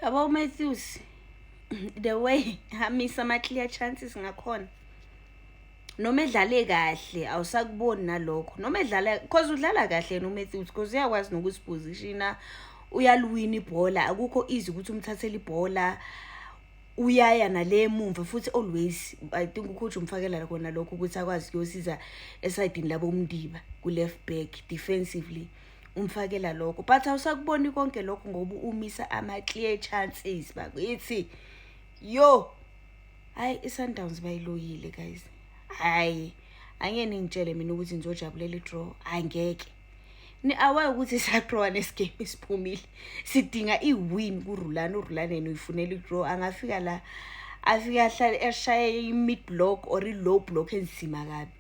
Yabo uMatthews, the way amisa ama-clear chances ngakhona, noma edlale kahle awusakuboni nalokho, noma edlala, cause udlala kahle yena uMatthews, cause uyakwazi nokuzipositiona, uyaliwina ibhola, akukho easy ukuthi umthathele ibhola, uyaya nale emumva futhi. Always I think ucoach umfakela kona lokho ukuthi akwazi kuyosiza esayidini labo uModiba ku-left back defensively, umfakela lokho, but awusakuboni konke lokho ngoba umisa ama-clear chances bakithi. Yo, hayi, i-Sundowns bayiloyile guys. Hayi, angeke ningitshele mina ukuthi ngizojabulela i-draw, angeke. Ni-aware ukuthi siyadrawa nesigame esiphumile, sidinga i-win kuRulani. URulani yena uyifunela i-draw, angafika la afike ahlale ashaye i-mid block or i-low block enzima kabi,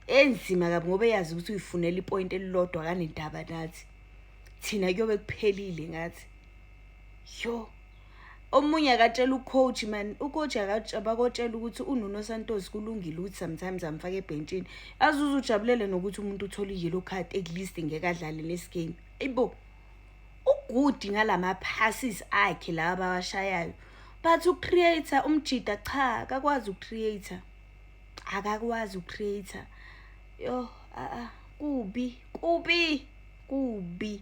enzima kabi, ngoba eyazi ukuthi uyifunela ipoint elilodwa, kanendaba nathi thina, kuyobe kuphelile ngathi. Yo, omunye akatshela ucoach man, ucoach abakotshela ukuthi uNuno Santos kulungile ukuthi sometimes amfake ebhentshini, azuze ujabulele nokuthi umuntu uthole i-yellow card, at least ngeke adlale nesigame. Ayibo, ugood ngalama passes akhe lawa abawashayayo, but ucreate umjida cha, akakwazi ukucreate, akakwazi ukucreate. Yo, a kubi, kubi, kubi.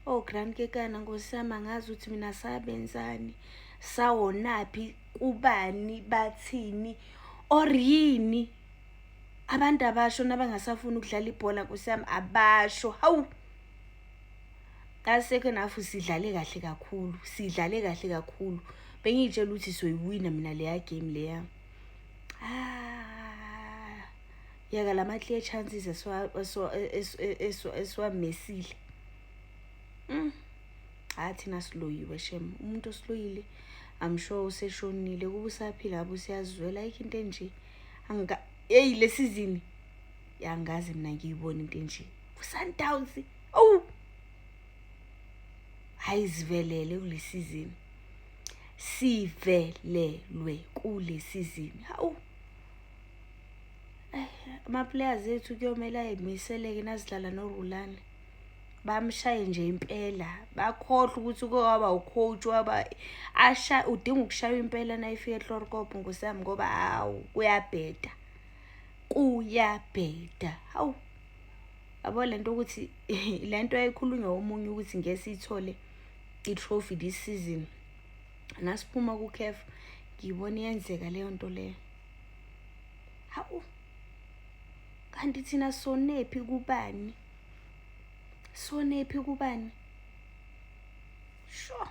Oh, Grant Kekana, nkosi yami, angazi ukuthi mina sabenzani, sawonaphi, kubani, bathini or yini. Abantu abasho nabangasafuni ukudlala ibhola, nkosi yami, abasho. Hawu, ka-second half sidlale kahle kakhulu, sidlale kahle kakhulu. Bengiyitshela ukuthi soyiwina mina leya game leya. Ah, yeka lama clear chances esiwamesile. Hayi, thina siloyiwe shem. Umuntu osiloyile, I'm sure useshonile, kuba usaphila ngabe usiyazwela. Ayikho into enje. Anga hey, le season yangazi mina ngiyibona into enje ku-Sundowns. Oh, hayi, sivelele kule season, sivelelwe kule season. Hawu, ama-players ethu kuyomele ayimiseleke nazidlala noRulani, bamshaye nje impela, bakhohlwa ukuthi uke waba ucoach waba asha, udinga ukushaywa impela nayifika eChloorkop, nkosi yami, ngoba hawu, kuyabheda, kuyabheda. Hawu, yabo lento ukuthi lento yayikhulunywa omunye ukuthi ngeke siyithole i-trophy this season nasiphuma ku-CAF, ngiyibona iyenzeka leyo nto leyo. Hawu, kanti thina sonephi kubani, sonephi kubani? Sure.